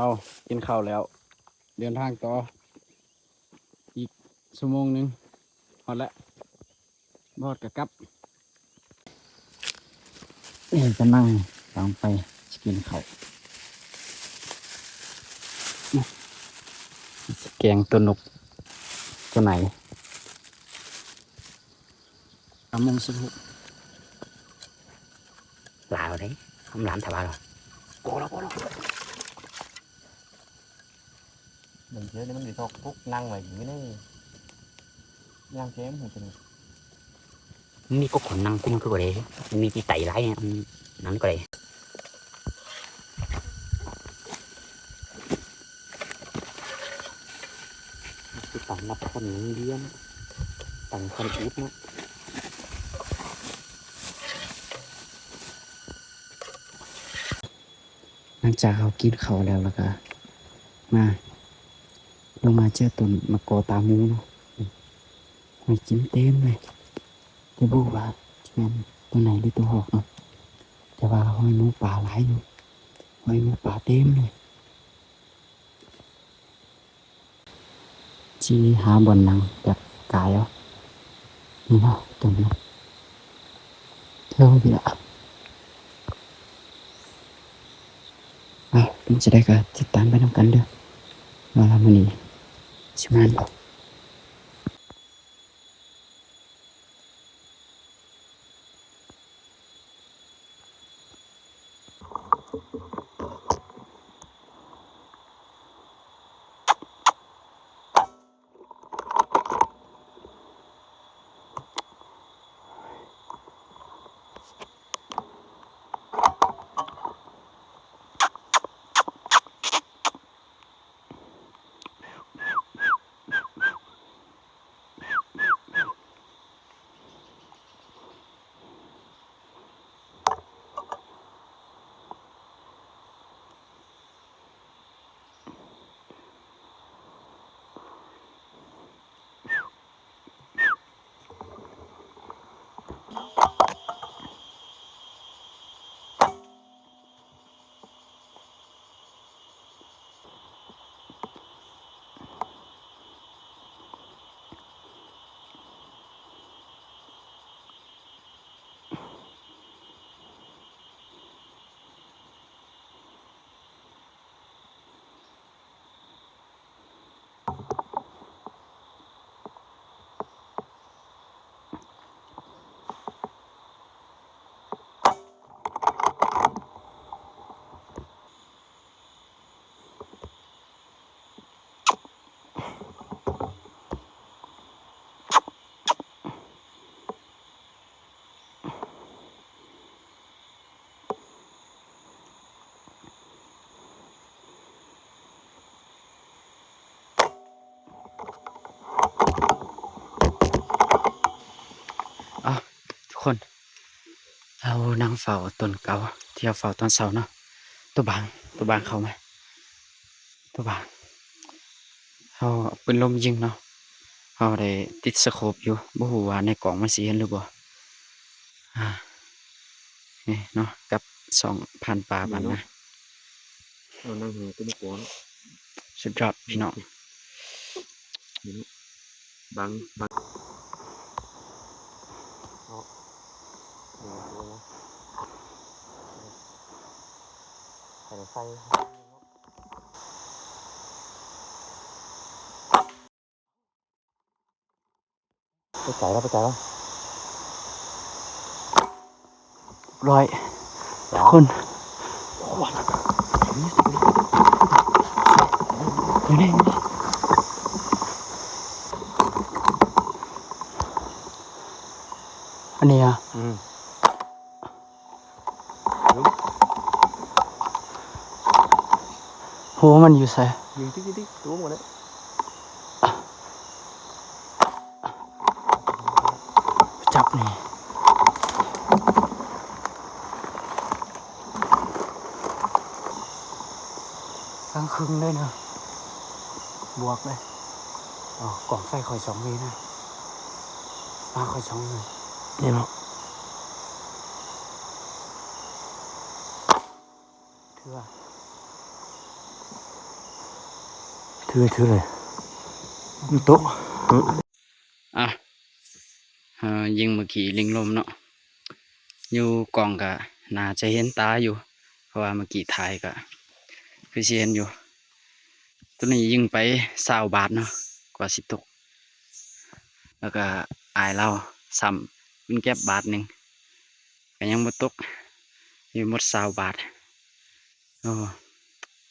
ເອົາ ກິນເຂົ້າແລ້ວ ເດີນທາງຕໍ່ອີກຊົ່ວໂມງໜຶ່ງ ຮອດແລ້ວ. ບໍ່ຮອດກະກັບ. ນີ້ກຳລັງວາງໄຟຊິກິນເຂົ້າ ຊິແກງຕົວນົກຕົວໄນ. ສາມໂມງສິບຫົກ ຫຼາຍເດ້ ຄຳຫຼາມຖາວາລະ ໂກລະ ໂກລະ. ບາງເທື່ອມັນຊິຊອກກົກນັ່ງໄວ້ຢູ່ນີ້ ຍ່າງແຄມໃຫ້ເປັນ ມີກົກຂົນນັ່ງກຸ້ມຄືບໍ່ໄດ້ ມີທີ່ໄຕຫຼາຍ ອືມ ນັ້ນກໍໄດ້. ຄືຕັງນັບຄົນລຽນ ຕັງຄົນອຸດເນາະ. ຫຼັງຈາກເຮົາກິນເຂົ້າແລ້ວ ແລ້ວກະມາ ລົງມາເຈີຕົ້ນໝາກກໍຕາໝູເນາະ ຫອຍກິນເຕັມເລີຍ ແຕ່ບໍ່ຮູ້ວ່າຈະແມ່ນຕົວໄນຫຼືຕົວຮອກເນາະ ແຕ່ວ່າຫອຍໝູປາຫຼາຍຢູ່ ຫອຍໝູປາເຕັມເລີຍ. ຊິຫາບ່ອນນັ່ງແບບກາຍເອົາ ນີ້ເນາະ ຕົງນີ້ ເທິງພີ້ລະ. ເອົາ ເປັນຈັ່ງໃດກະຕິດຕາມໄປນຳກັນເດີ້ ວ່າມື້ນີ້ຊິມານບໍ່. ເອົາ ທຸກຄົນ ເຮົານັ່ງເຝົ້າຕົ້ນເກົ່າ ທີ່ເຮົາເຝົ້າຕອນເຊົ້າເນາະ ຕົວບາງ ຕົວບາງເຂົ້າມາ ຕົວບາງ ເຮົາເອົາປືນລົມຍິງເນາະ ເຮົາໄດ້ຕິດສະໂຄບຢູ່ ບໍ່ຮູ້ວ່າໃນກ້ອງມັນຊິເຫັນຫຼືບໍ່. ອາ ນີ້ເນາະ ກັບຊ່ອງຜ່ານປ່າບ້ານນາ ເອົານັ່ງຫາຕົວບໍ່ພໍເນາະ ສຸດຍອດພີ່ນ້ອງ. ບັງ ບັງ ເນາະ ເອົາຕົວມາ ໃສ່ ໃສ່ ໄປໄກແລ້ວ ໄປໄກແລ້ວ ຮຽບຮ້ອຍ ທຸກຄົນ ຢູ່ນີ້ ຢູ່ນີ້ ອັນນີ້ອະ ອືມ ໂຫ ມັນຢູ່ໃສ? ຍິງຕິກໆ ໂດນໝົດແລ້ວ. ຈັບນີ້ ກາງຄືນເລີຍນະ ບວກເລີຍ. ອໍ ກອງໄຟຂ້ອຍສອງເວນະ ມາຂ້ອຍສອງເວ ນີ້ເນາະ. ເທື່ອ ຖື ຖືເລີຍ ມັນຕົກ. ອ່ະ ເຮົາຍິງເມື່ອກີ້ ລິງລົມເນາະ ຢູ່ກ້ອງກະໜ້າຈະເຫັນຕາຢູ່ ເພາະວ່າເມື່ອກີ້ຖ່າຍກະຄືຊິເຫັນຢູ່. ໂຕນີ້ຍິງໄປຊາວບາດເນາະ ກວ່າຊິຕົກ. ແລ້ວກະອ້າຍລາວຊ້ຳປືນແກັບບາດໜຶ່ງ ກະຍັງບໍ່ຕົກ ຢູ່ໝົດຊາວບາດ. ໂອ້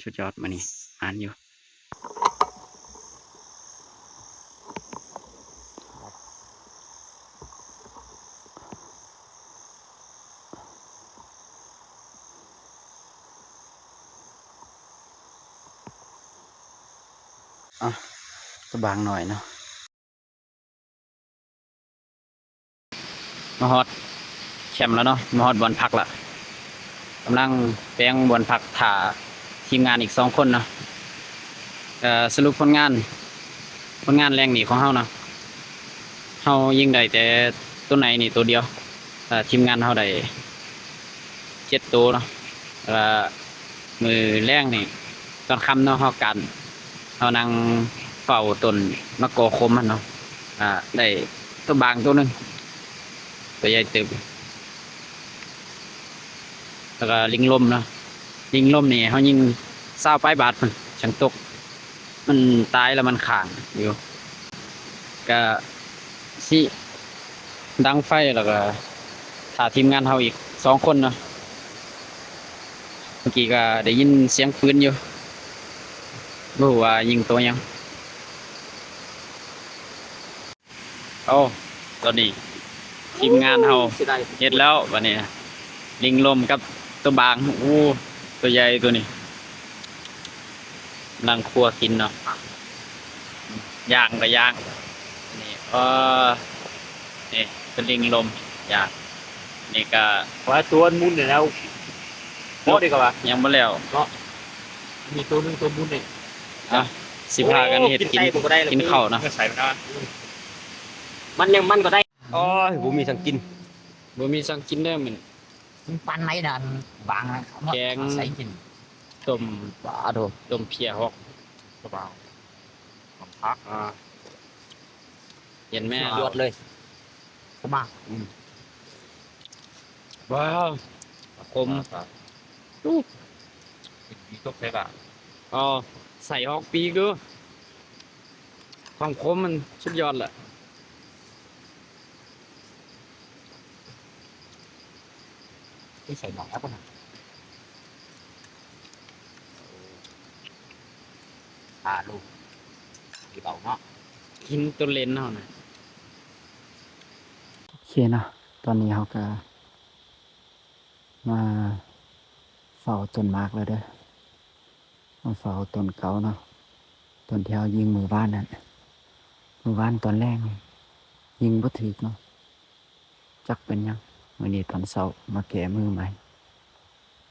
ສຸດຍອດ ມື້ນີ້ໝານຢູ່. ອ່ະ ຕົວບາງໜ້ອຍເນາະ. ມາຮອດແຄມແລ້ວເນາະ ມາຮອດບ່ອນພັກລະ ກຳລັງແປງບ່ອນພັກຖ້າທີມງານອີກສອງຄົນເນາະ. ເອີ ສະຫຼຸບຜົນງານ ຜົນງານແລງນີ້ຂອງເຮົາເນາະ ເຮົາຍິງໄດ້ແຕ່ໂຕໃນນີ້ໂຕດຽວ ເອີ ທີມງານເຮົາໄດ້ເຈັດໂຕເນາະ. ແລ້ວ ມື້ແລງນີ້ຕອນຄ່ຳເນາະ ເຮົາການ ເຮົານັ່ງເຝົ້າຕົ້ນໝາກກໍຂົມຫັ້ນເນາະ ອ່າ ໄດ້ຕົວບາງຕົວໜຶ່ງ ຕົວໃຫຍ່ເຕີບ. ແລ້ວກໍລິງລົມເນາະ ລິງລົມນີ້ເຮົາຍິງຊາວປາຍບາດພຸ້ນຈັ່ງຕົກ ມັນຕາຍແລ້ວມັນຄ້າງຢູ່. ກະຊິດັງໄຟ ແລ້ວກະຖ້າທີມງານເຮົາອີກສອງຄົນເນາະ. ເມື່ອກີ້ກະໄດ້ຍິນສຽງປືນຢູ່ ບໍ່ຮູ້ວ່າຍິງໂຕຫຍັງ. ເອົາ ຕອນນີ້ທີມງານເຮົາເຮັດແລ້ວ ບາດນີ້ລິງລົມກັບຕົວບາງ. ໂອ້ ຕົວໃຫຍ່ຕົວນີ້ ນັ່ງຄົວກິນເນາະ ຍ່າງກະຍ່າງ. ນີ້ ເອີ ນີ້ເປັນລິງລົມຍ່າງ. ນີ້ກະ ວ່າຕົວມັນໝຸນນີ້ແລ້ວ ພໍດີກວ່າ ຍັງບໍ່ແລ້ວເນາະ. ມີຕົວໜຶ່ງຕົວໝຸນນີ້ ອ່ະ ຊິພາກັນເຮັດກິນ ໂອ້ ກິນເຂົ້າເນາະ. ມັນຍັງ ມັນກໍໄດ້. ໂອ້ຍ ບໍ່ມີສັງກິນ ບໍ່ມີສັງກິນເດີມື້ນີ້. ມັນປັນໄດ້ນະ ບາງນະ ແກງ ໃສ່ກິນ ຕົ້ມ ປາໂທ້ ຕົ້ມເພຍຮອກ ສະບາຍ ຫອມຜັກ ອ່າ ເຢັນແມ່ ສຸດຍອດເລີຍ ຂອບມາກ. ອືມ ວ້າວ ຂົມ ອູ້ ເປັນປີຕົກໃສ່ບາດ. ອໍ ໃສ່ຮອກປີກດູ ຄວາມຂົມມັນສຸດຍອດແຫຼະ. ຄືໃສ່ໜ້ອຍເອົາກ່ອນນະ ຖ້າລູກຊິເບົາເນາະ ກິນຕົວເຫຼັນເຮົານະ. ໂອເຄເນາະ ຕອນນີ້ເຮົາກະມາເຝົ້າຕົ້ນໝາກແລ້ວເດີ. ມາເຝົ້າຕົ້ນເກົ່າເນາະ ຕົ້ນທີ່ເຮົາຍິງມື້ວານນັ້ນ. ມື້ວານຕອນແລງຍິງບໍ່ຖືກເນາະ ຈັກເປັນຫຍັງ. ມື້ນີ້ຕອນເຊົ້າມາແກ້ມືໃໝ່.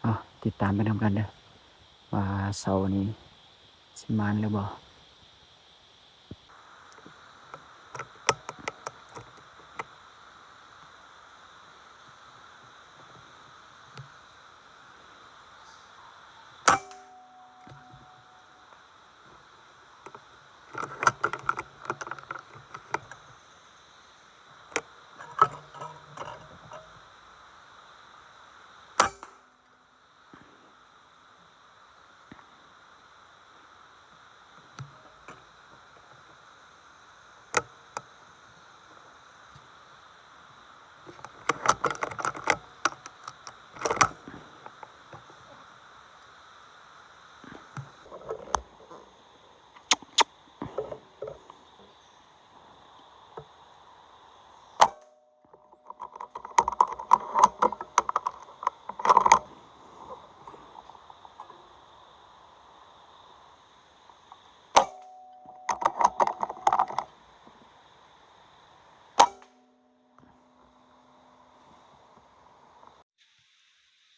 ເອົາ ຕິດຕາມໄປນຳກັນເດີ ວ່າເຊົ້ານີ້ຊິໝານຫຼືບໍ່.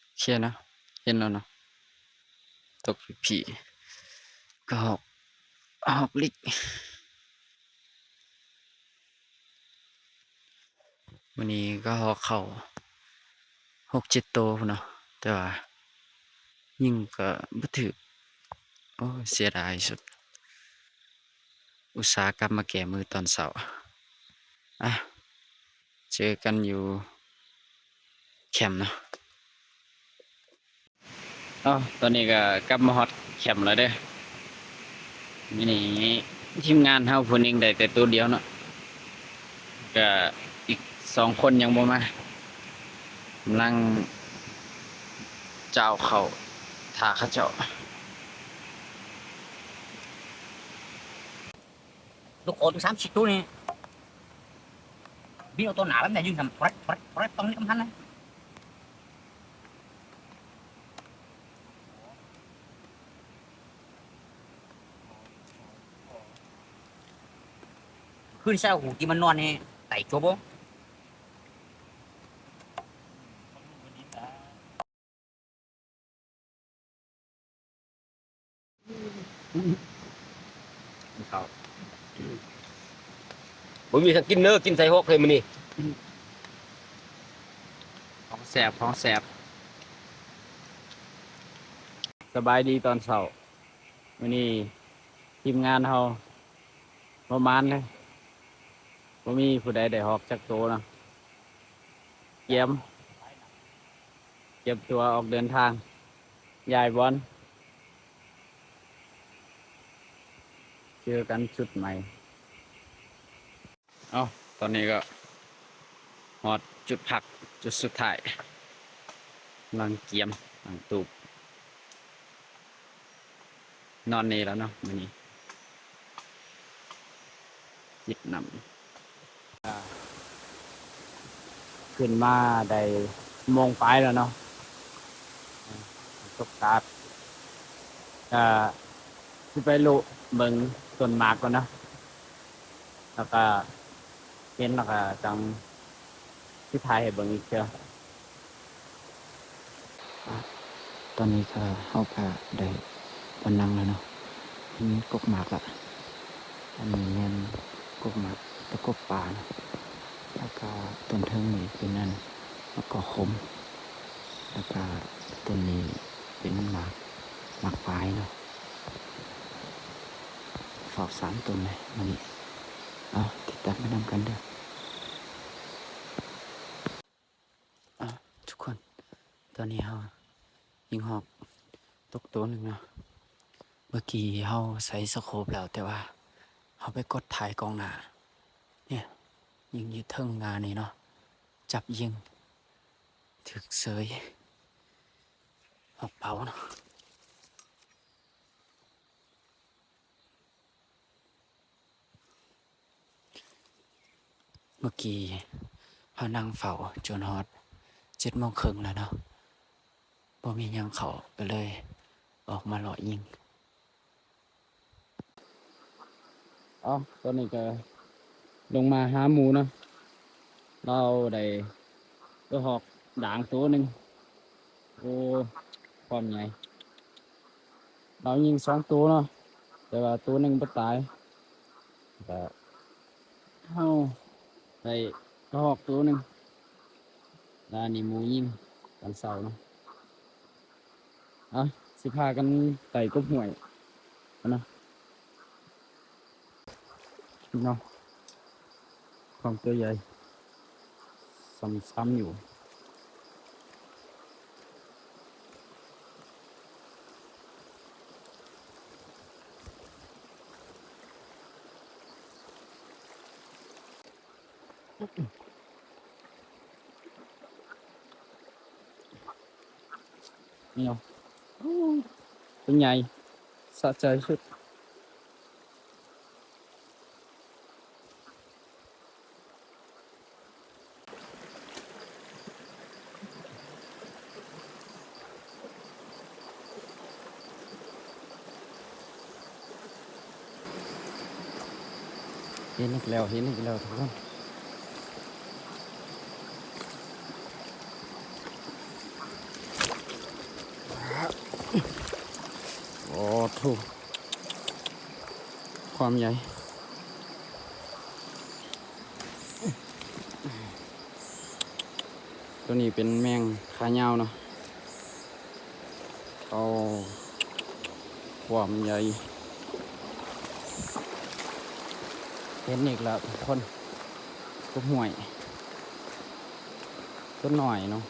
ໂອເຄເນາະ ເຫັນແລ້ວເນາະ ຕົກຢູ່ພີ້ ກະຮອກ ຮອກລິກ. ມື້ນີ້ກະຮອກເຂົ້າຫົກເຈັດໂຕພຸ້ນເນາະ ແຕ່ວ່າຍິງກະບໍ່ຖືກ. ໂອ້ຍ ເສຍດາຍສຸດ. ອຸດສ່າກັບມາແກ້ມືຕອນເຊົ້າ. ອ່ະ ເຈີກັນຢູ່ແຄມເນາະ. ເອົາ ຕອນນີ້ກໍກັບມາຮອດແຄມແລ້ວເດີ. ມື້ນີ້ທີມງານເຮົາຜູ້ໜຶ່ງໄດ້ແຕ່ໂຕດຽວເນາະ, ກໍອີກສອງຄົນຍັງບໍ່ມາ, ກຳລັງຈາວເຂົ້າຖ້າເຂົາເຈົ້າ. ລູກໂອດຢູ່ສາມສີ່ໂຕນີ້ ບິນເອົາໂຕໜ້າແບບນີ້ ຍິງທຳແປດແປດແປດ ຕ້ອງມີກຳພັນນະ. ຄືນເຊົ້າຫູທີ່ມັນນອນນີ້ ໄຕຈົບບໍ່? ເຂົ້າ ບໍ່ມີຫຍັງກິນເດີ ກິນໃສ່ຮອກເລີຍມື້ນີ້. ຂອງແຊບ ຂອງແຊບ. ສະບາຍດີຕອນເຊົ້າ. ມື້ນີ້ທີມງານເຮົາບໍ່ມານເລີຍ, ບໍ່ມີຜູ້ໃດໄດ້ຮອກຈັກໂຕເນາະ. ກຽມ ກຽມຕົວອອກເດີນທາງ ຍ້າຍບ່ອນ ເຈີກັນຊຸດໃໝ່. ເອົ້າ ຕອນນີ້ກໍຮອດຈຸດພັກຈຸດສຸດທ້າຍ, ກຳລັງກຽມຕັ້ງຕູບ. ນອນນີ້ແລ້ວເນາະມື້ນີ້, ຈິບນ້ຳ. ອ່າ ຂຶ້ນມາໄດ້ໂມງປາຍແລ້ວເນາະ, ຕົກຕາດ. ອ່າ ຊິໄປເລາະເບິ່ງຕົ້ນໝາກກ່ອນເນາະ, ແລ້ວກໍເຫັນແລ້ວກໍຈັ່ງຊິຖ່າຍໃຫ້ເບິ່ງອີກເທື່ອ. ອ່າ ຕອນນີ້ກໍ ເຮົາກໍໄດ້ບ່ອນນັ່ງແລ້ວເນາະ, ເຫັນກົກໝາກລະ. ອັນນີ້ແມ່ນກົກໝາກຕະກົບປ່າເນາະ, ແລ້ວກໍຕົ້ນເທິງນີ້ເປັນອັນໝາກກອກຂົມ, ແລ້ວກໍຕົ້ນນີ້ເປັນໝາກ ໝາກປາຍເນາະ. ເຝົ້າສາມຕົ້ນເລີຍມື້ນີ້. ເອົາ ຕິດຕາມໄປນຳກັນເດີ. ເອົາ ທຸກຄົນ, ຕອນນີ້ເຮົາຍິງຮອກຕົກໂຕໜຶ່ງເນາະ. ເມື່ອກີ້ເຮົາໃສ່ສະໂຄບແລ້ວ, ແຕ່ວ່າເຮົາໄປກົດຖ່າຍກ້ອງໜ້າ. ເນຍ ຍິງຢູ່ເທິງງານີ້ເນາະ, ຈັບຍິງຖືກເສີຍ ຮອກເປົາເນາະ. ເມື່ອກີ້ເຮົານັ່ງເຝົ້າຈົນຮອດເຈັດໂມງເຄິ່ງແລ້ວເນາະ, ບໍ່ມີຫຍັງເຂົ້າ ກໍເລີຍອອກມາເລາະຍິງ. ເອົາ ຕອນນີ້ກໍລົງມາຫາໝູເນາະ, ລາວໄດ້ກະຮອກດ່າງໂຕໜຶ່ງ. ໂອ້ ຄວາມໃຫຍ່. ລາວຍິງສອງໂຕເນາະ, ແຕ່ວ່າໂຕໜຶ່ງບໍ່ຕາຍ. ແລ້ວເຮົາໄດ້ກະຮອກໂຕໜຶ່ງ, ແລ້ວອັນນີ້ໝູຍິງຕອນເຊົ້າເນາະ. ເອົາ ຊິພາກັນໄຕ່ກົບຫ້ວຍເນາະ. ເນາະ ຄວາມຕົວໃຫຍ່ສ່ຳໆຢູ່. ນີ້ເນາະ ໂອ້ ຕົວໃຫຍ່ ສະໃຈສຸດ. ເຫັນອີກແລ້ວ ເຫັນອີກແລ້ວທຸກຄົນ. ໂອ້ໂຫ ຄວາມໃຫຍ່. ຕົວນີ້ເປັນແມງຂາຍາວເນາະ. ເອົາ ຄວາມໃຫຍ່. ເຫັນອີກແລ້ວທຸກຄົນ ກົບຫ້ວຍ ຕົວນ້ອຍເນາະ.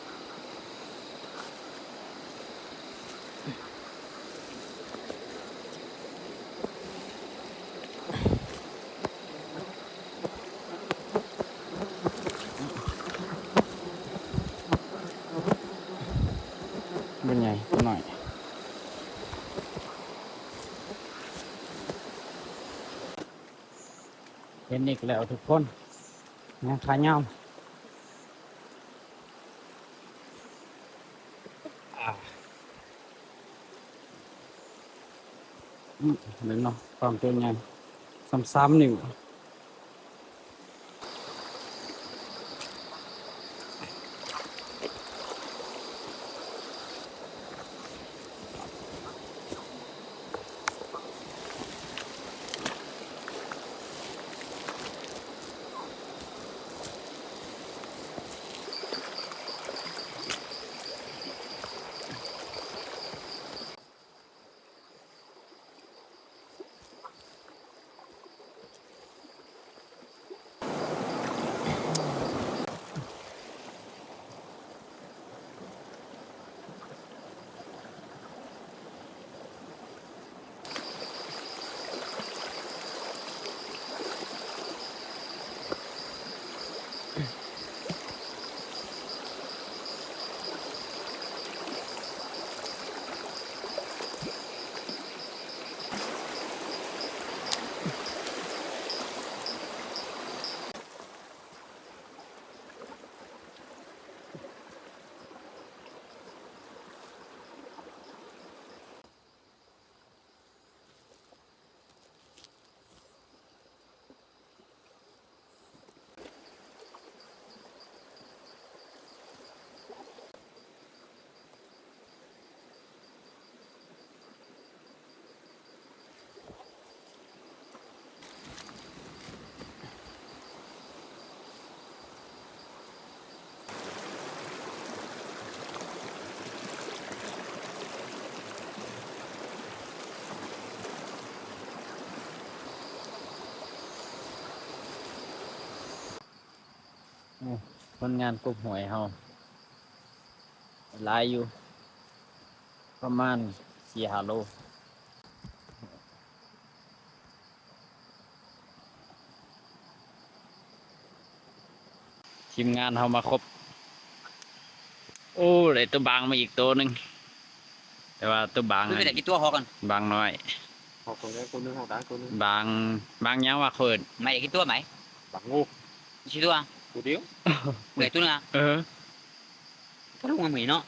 ບໍ່ໃຫຍ່ ຕົວນ້ອຍ. ເຫັນອີກແລ້ວທຸກຄົນ ຫຍ້າຂາຍາວ. ອາ ອືມ ເບິ່ງເນາະ ປາມຕົວໃຫຍ່ ສ່ຳສາມນິ້ວ. ໂອ້ ຄົນງານກົບຫ້ວຍເຮົາຫຼາຍຢູ່ ປະມານສີ່ຫ້າໂລ. ທີມງານເຮົາມາຄົບ. ໂອ້ ໄດ້ຕົວບາງມາອີກໂຕໜຶ່ງ ແຕ່ວ່າຕົວບາງ ມັນເປັນໄດ້ຈັກຕົວ ຮອກກັນ ບາງນ້ອຍ ຮອກຕົວໃດ ຕົວໜຶ່ງ ຮອກດາງຕົວໜຶ່ງ ບາງ ບາງຫຍັງວະ ເຂົາເອີ້ນ ໄມ້ໄດ້ຈັກຕົວໄມ້ ບາງໂງ ຊິຕົວ ຕົວດຽວ ເມື່ອຍຕົວໜຶ່ງ ເອີ ກະລົງມາມື້ນີ້ເນາະ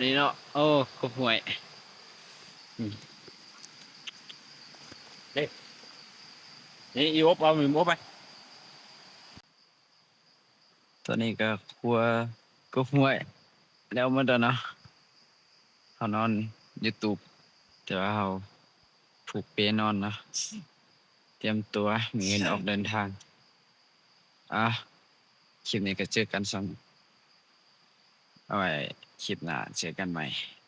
ນີ້ເນາະ ໂອ້ ກົບຫ້ວຍ ອືມ ເດ້ ນີ້ອີອົບ ເອົາອີອົບໄປ. ຕອນນີ້ກໍຄົວກົບຫ້ວຍແລ້ວໝົດແລ້ວເນາະ. ເຮົານອນຢູ່ຕູບ ແຕ່ວ່າເຮົາຜູກເປນອນເນາະ ຕຽມຕົວມື້ອື່ນອອກເດີນທາງ. ອ່າ ຄລິບນີ້ກໍເຈີກັນຊ່ຳ ເອົາໄວ້ຄລິບໜ້າເຈີກັນໃໝ່.